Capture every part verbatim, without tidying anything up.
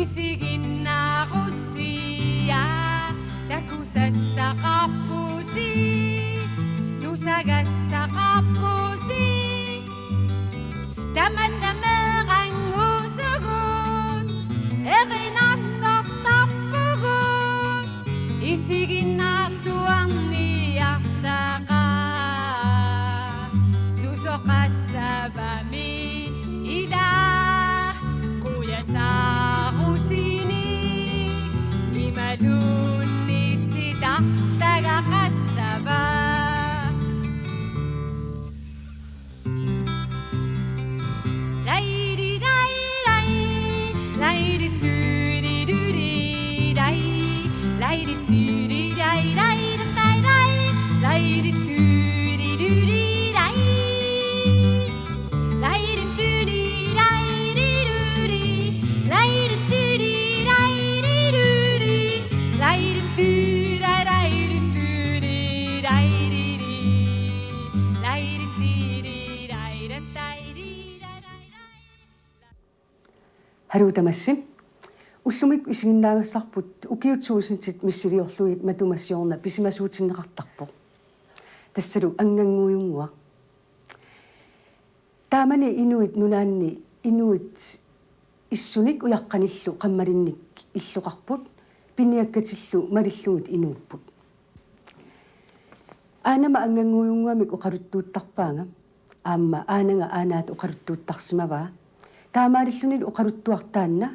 Isiginnaarussiaq takusassaqarpusi, tusagassaqarpusi, tamatta meerannguusugut, erinarsortarpugut, isiginnaarluarniartaqaaq, susoqassavami ila qujasaarutini imaluunniit titartagaqassava. Lairi, lai, lai, lairi, turi, duri, lai, lairi, turi, lai, lai, tai, lai, lairi, turi, duri, lai. Lairi, turi, lairi, duri, lairi, turi, lairi, duri, lairi, turi, lairi, turi, lairi, duri, lairi, turi, lairi, tai, ri, ra, ra, ra. Haluu tamassi. Ullumikkut isiginnaagassarput ukiut tuusintit missiliorlugit matuma siorna pisimasuutinneqartarpoq. Tassalu Anganguujunnguaq. Taamani Inuit Nunaanni inuit issunik ujaqqanillu qammalinnik illoqarput, piniakkatillu malillugit inuupput. Aanama Anganguujunnguamik oqaluttuuttarpaanga, aamma Aanaga Aanaata oqaluttuuttarsimavaa. Taamaalillunilu oqaluttuaq taanna,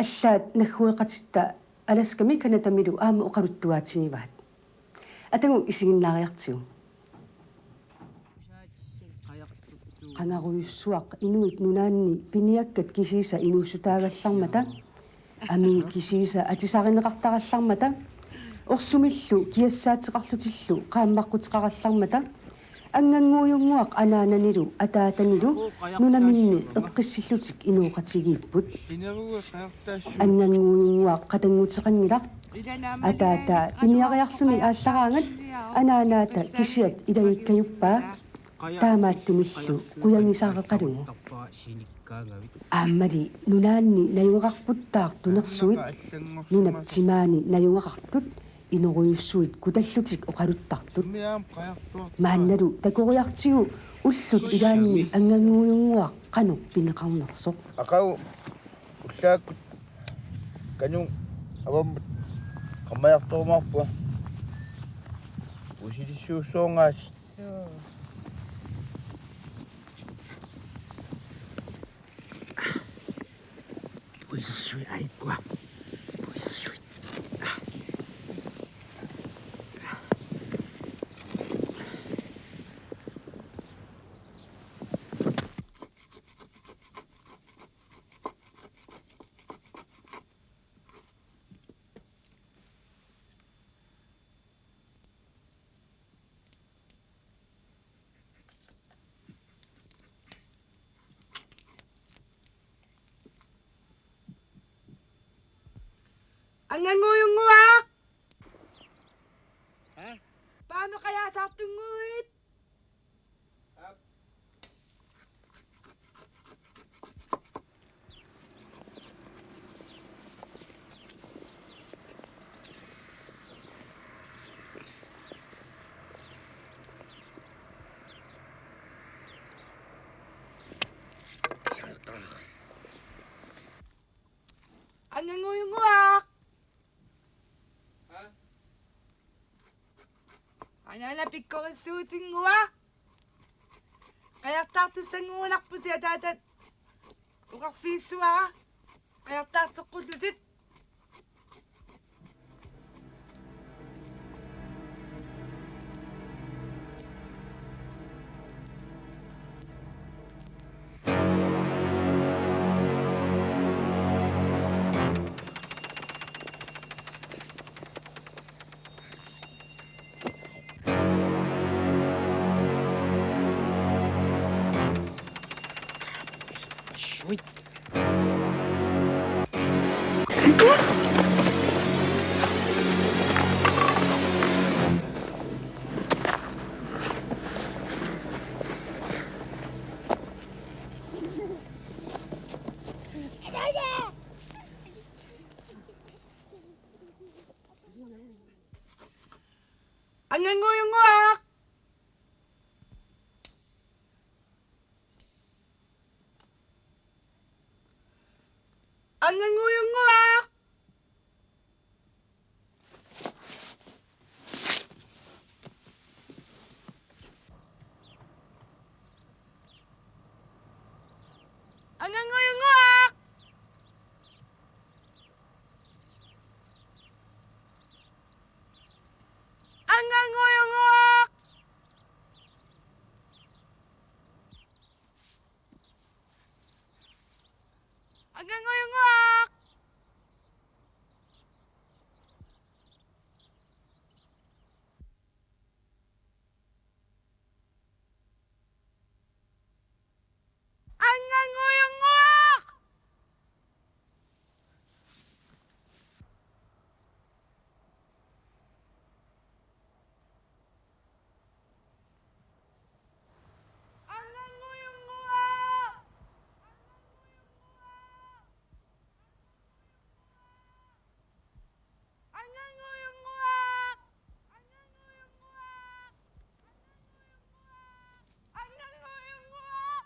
allaat naggueqatitta Alaskami Canadamilu aamma oqaluttuaatigivaat. Atagu isiginnaariartigu. Qangarujussuaq Inuit Nunaanni piniakkat kisiisa inuussutaagallarmata, amii kisiisa atisarineqartarallarmata, orsumillu kiassaateqarlutillu qaammaqquteqarallarmata, Anganguujunnguaq anaananilu ataatanilu nunaminni eqqissillutik inooqatigiipput. Anganguujunnguaq qatannguteqanngilaq. Ataata piniariarluni aallaraangat anaanaata kisiat ilagikkajuppaa, taamaattumillu qujagisareqalugu. Aammali nunaanni najugaqarputtaaq tunersuit, nunap timaani najugaqartut inorujussuit kutallutik oqaluttartut. Maannalu takoriartigu ullut ilaanni Anganguujunnguaq qanoq pineqarnersoq. Aqagu ullaakkut kanuk avammut qammajartorumaarpunga. Puisilissuussuungaas. Suu. Puisersuit aikkua. Puisersuit. Anganguujunnguaq. Haa? Paanu qajaasartunnguit? Anganguujunnguaq. Anaana pikkorissuutinnguaq. Qajartaartussannguunarpusi, ataatat oqarfigissavara qajartaarteqqullutit. Angannguujunnguaq. Angannguujunnguaq. Angannguujunnguaq. Angannguujunnguaq. Angannguujunnguaq. Angannguujunnguaq. Angannguujunnguaq.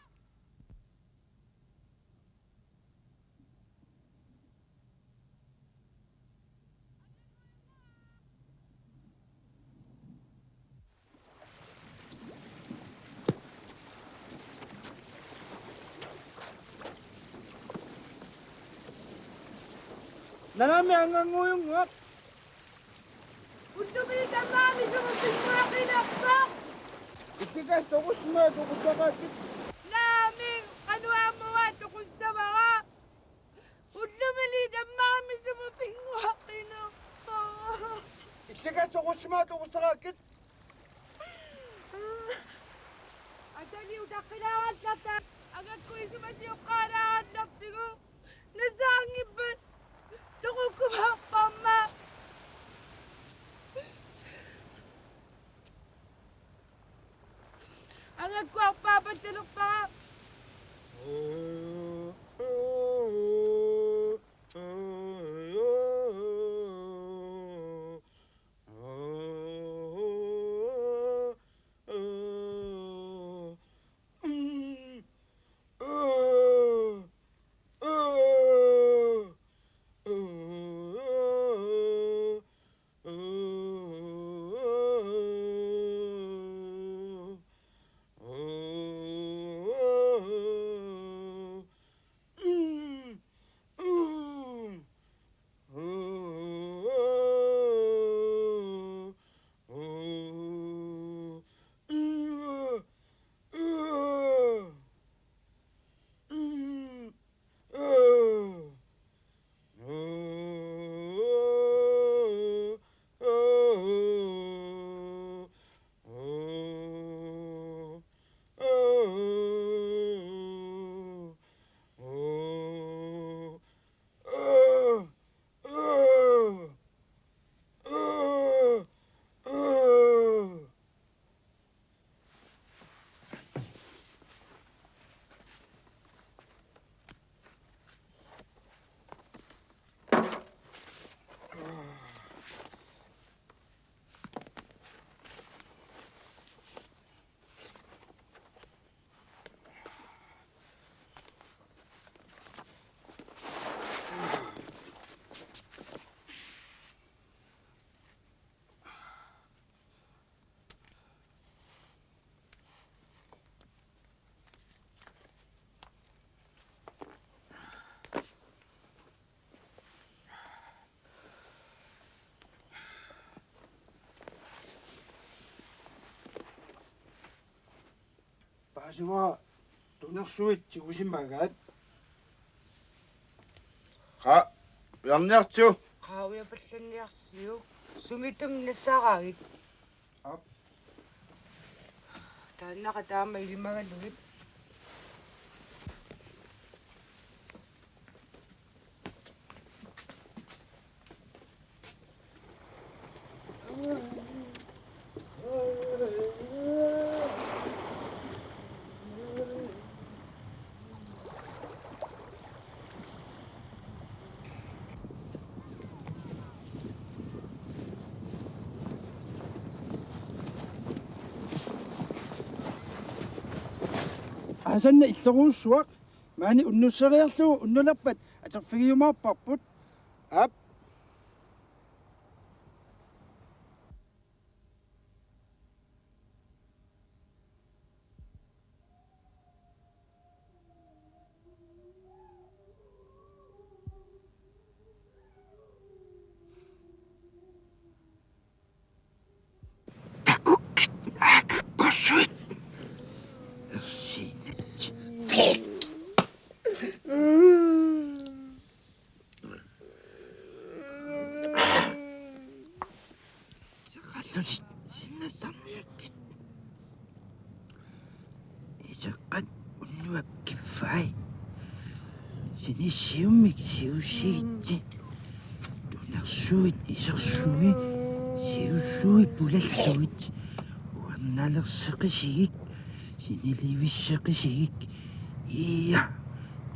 Nanaami angannguujunnguaq. Ullumi tamaani sumut pinnguaqqiinerpoq. Ittikasoq toqussimaatut toqussaqaakkit. Naamik, qanoq aamma uanga toqussavara. Ullumi tamaani sumut pinnguaqqiinerpoq. Ittikasoq toqussimaatut toqussaqaakkit. Atali utaqqilaarallarta. Angakku isumasioqqaalaarallartigu. Nassaanngippat toqukkumaarparma. Angakku arpaa pattalerpara. Paasivara tunersuit tigusimagaat. Qaa, ujarniartigu. Qaa, ujarpallanniarsiuk. Sumituuna nassaaraagit? Aap. Taannaqa taama ilimagalugit. Aasanna illorujussuaq. Maani unnusseriarlugu unnulerpat atorfigiumaarparput. Aap. Takukkit, aakakkorsuit. Ersiinat. Iseqallutit sinnassarniakkit. Iseqqat unnuap kiffai. Sinissiummik siusiitsi. Tunersuit isersui. Siusui pulallugit. Uernaleqseqisigik. Sinilivisseqisigik. Ia.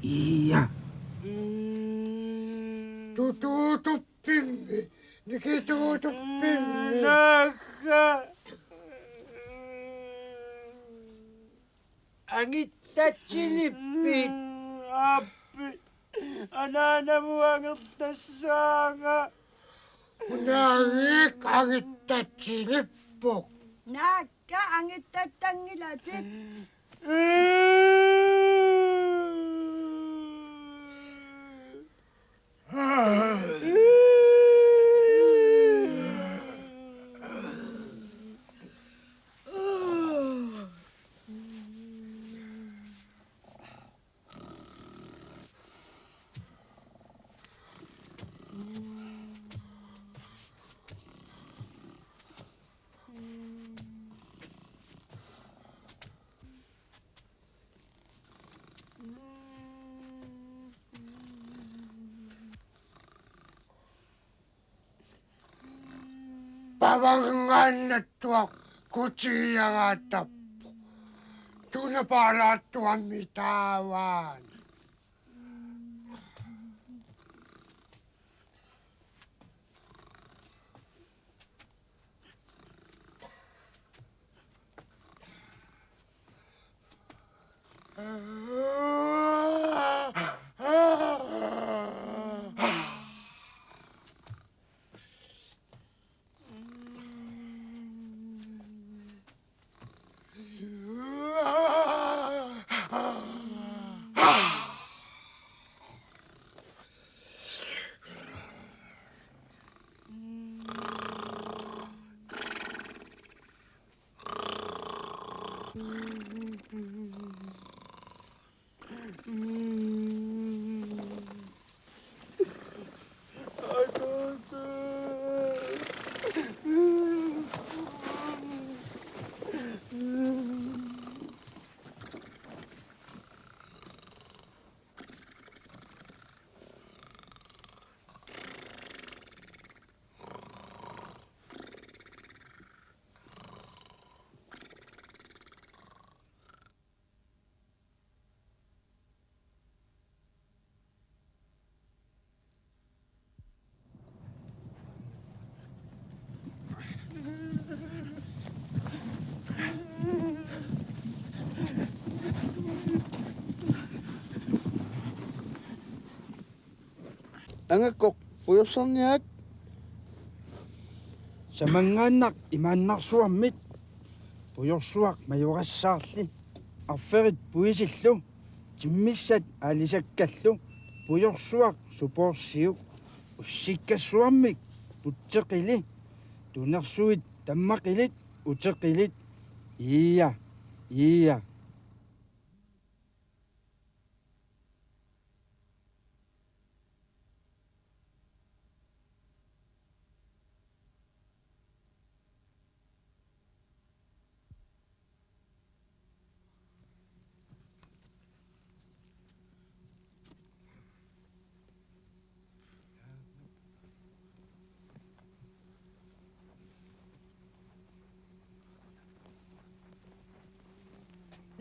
Ia. Tutuutup- Pimmi, nikituutup pimmi. Naagga. Angittatsilippit? Aappi. Anaanamut angertassaanga. Unaagik angittatsilipput. Naagga, angittattanngilatit. Pavanngaannattuaq kutigiagaattarpoq. Tunapaalaattuammi taavaana. Angakkoq pujorsarniaat. Samanngaannaq imaannarsuarmit pujorsuaq majorassaarli. Arferit puisillu, timmissat aalisakkallu, pujorsuaq supoorsiuk, ussikkassuarmik putseqili, tunersuit tammaqilit, uteqilit, ia, ia.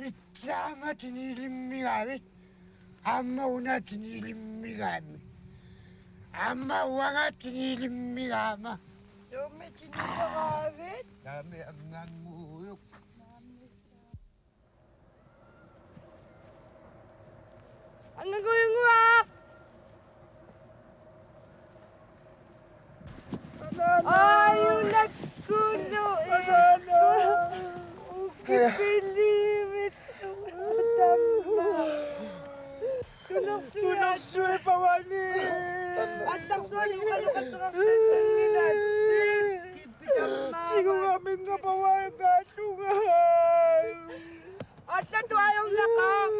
Itsaama tiniilimmigavit, aamma una tiniilimmigami. Aamma uanga tiniilimmigama. Suumi tiniileravit? Taami anganguujuk. Angagujunnguaq! Ajunakkulu. Ukipiliivit. Tamma. Tunersuit. Tunersuit pavani. Attarsuani uqaluqateqartassanngilaat. Siit kippitammaa. Tigugaminnga pavaangaallunga. Alla tuajornaqaaq.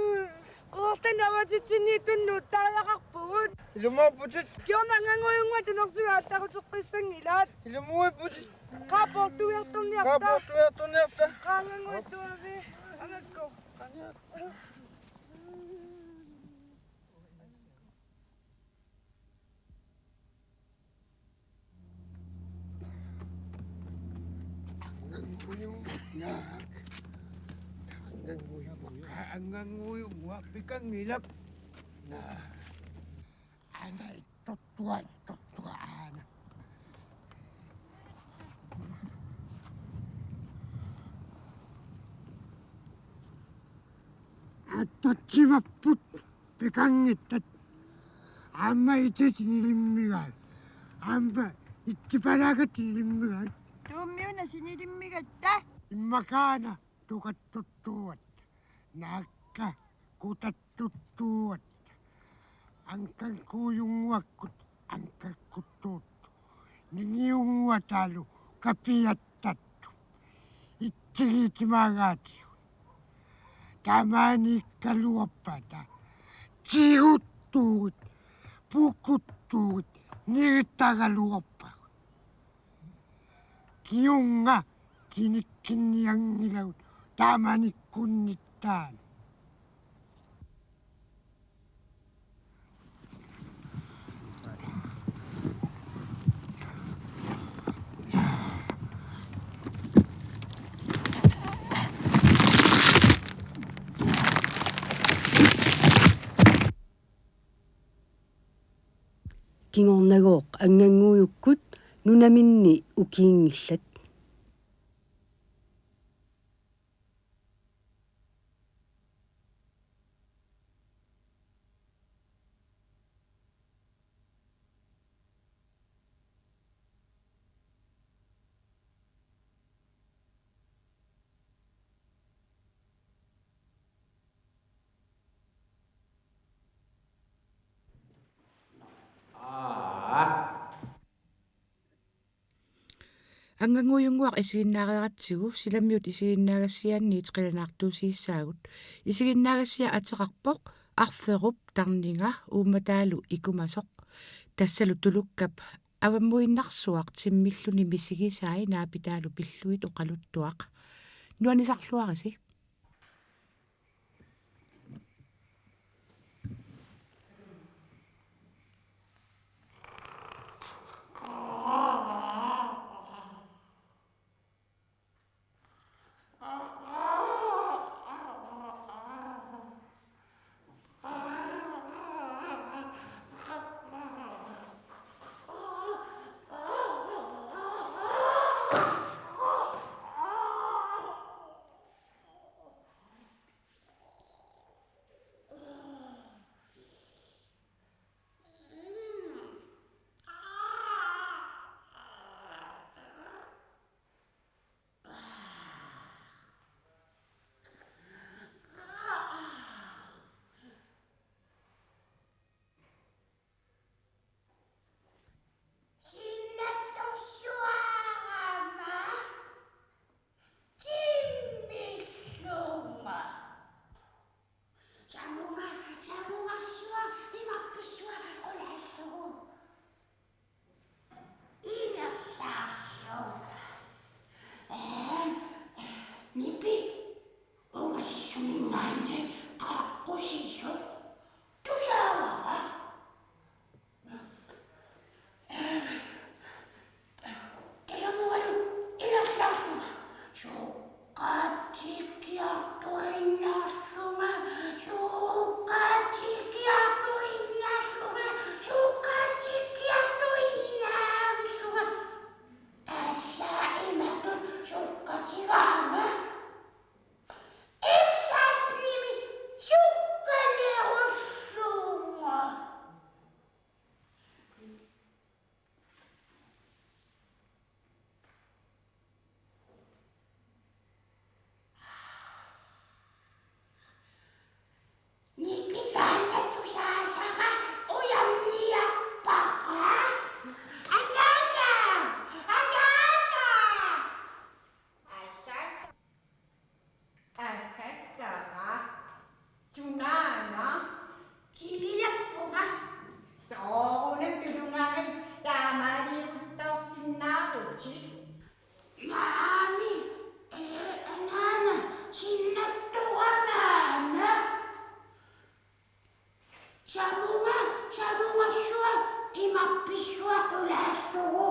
Quortan avatitsinniittunnut tariaqarpugut. Ilumoorputit. Kingorna angagujunnguaq tunersuit aallaruteqqissanngilaat. Ilumoorputit. Qaa poortuiartorniarta. Qaa poortuiartorniarta. Qaa angagujunnguaq tuavi. Angakku. Angagujunnguaq. Angagujunnguaq. Angagujunnguaq pikanngilaq. Aana ittortua, ittortua aana. Attatsimapput. Pikanngittat. Aamma itit sinilimmigaat. Aamma itsipalaakat sinilimmigaat. Tuummiuna sinilimmigatta. Immakaana tukattuttuuat. Naakka kutattuttuuat. Angagujunnguakkut angakkuttuut. Ningiunnguataalu kapiattattut. Itsigiitimaagaatigut. Taamanikkaluarpata. Tiguttuuit. Pukuttuuit. Nigitagaluarpagut. Kingorna tinikkinnianngilagut taamanikkunnittaaq. Kingornagooq angagujukkut nunaminni ukiinngillat. Angagujunnguaq isiginnaareeratsigu silamiut isiginnaagassiaanniit qilanaartuusigissaagut. Isiginnaagassiaq ateqarpoq Arferup tarninga uummataalu ikumasoq. Tassalu tulukkap avammuinnarsuaq timmilluni misigisai naapitaalu pillugit oqaluttuaq. Nuannisarluarisi. Samunga, samunga sua, ima pissuaqulaallugu,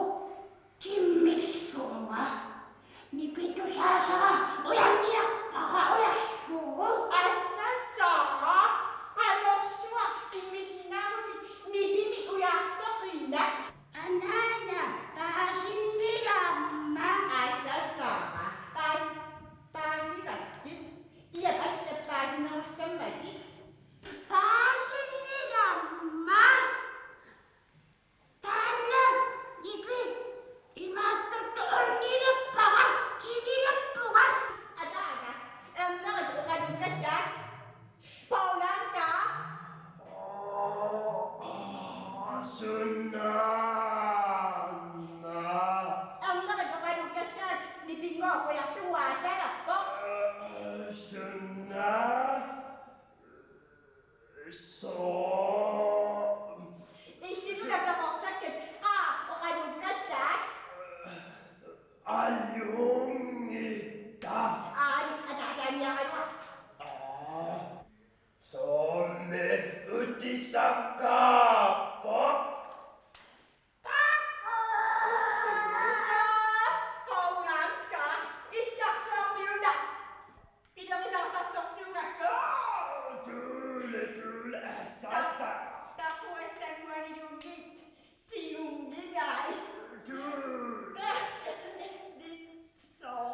timmissunga. Nipitusaasara, ujarniarpara, ujarlugu. Assassara, qanorsuaq, timmisinnaavutit, nipimik ujarleqinak. Anaana, paasinnilaamma. Assassara, paas-, paasivakkit. Kiap allat paasinerussammatit. Paasinnilaamma. Taanna nipi imaattortoq ornilerpara, tigilappunga. Ataata, ernerit oqalukkallaat. Paulaanka. Sunnaana. Ernerit oqalukkallaat, nipinnguaq ujarlugu aatalerpoq. Sunna. Soo. Illit una peqorsakkat, qaa, oqalukkallaat. Aluunngitsoq. Aali, ataataaniaraluartoq. Aa. Soormi utissakkaappoq. Paulaanka, illarsuarmiuna. Pilerisartartorsuugakku. Tuule, tuule, assassara. Taquassanguaniluunniit tigunngilai. Tuule. Lissoo.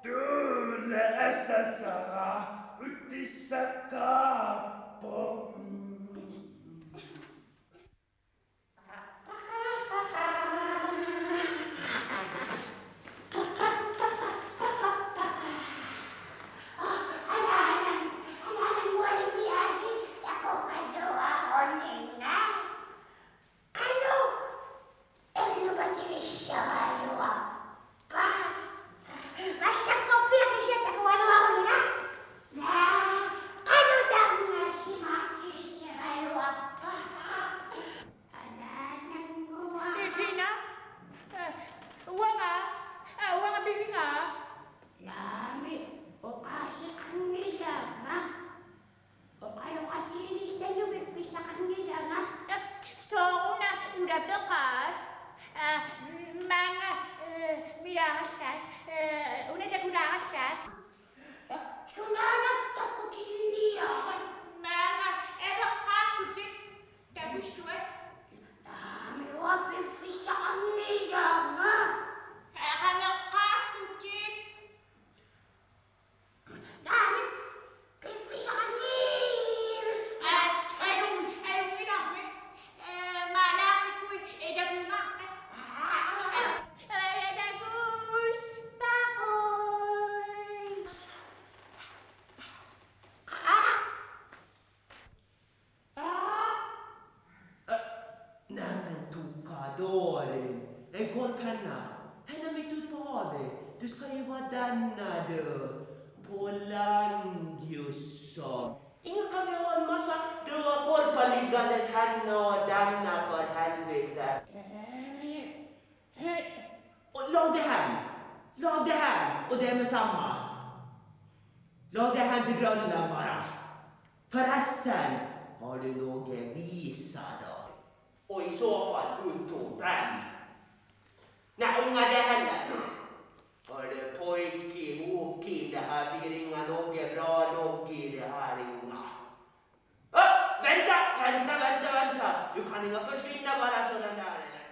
Tuule, assassara. Utissakkaappoq. Massakkut piakisiat takugaluarunga. Naa, qanoq taanna simaartigissagaluarpa? Anaanannguaq. Pipina? Eh, uanga? Eh, uanga pivinga? Naamik, oqaaseqanngilanga. Oqaloqatiginissannik piffissaqanngilanga. Sooruna ulapeqaat? Aa, maanga, ee, milaarassaat. Ee, una takunaarassaat. Sunaana takutinniarit? Maanga, apeqqaarlutit takussuat. Naamik, uanga piffissaqanngilanga. Aa, qameqqaarlutit. Naamik, piffissaqanngilanga. Aa, alun, alunngilaq. Ee, maannakkut, ee, takumaarpa? Aa, takuss, takuss. Aa. Aa. Aa, naamik, tukadoren. Ekorkanna. Hanna mitut pove. Tuskaiva danna de. Polandiusso. Inga kamion masa de korkaliganes hanno danna for helvete. Låg det hän! Låg det hän! Og det med samme. Låg det hän till Grönland bara. Förresten, har du något visa då? Och i så fall utom den. Nej, inga det heller. Hörru pojke, Håkan, det här blir inga något bra nog i det här inga. Åh, vänta, vänta, vänta, vänta. Du kan inte försvinna bara sådär där, eller?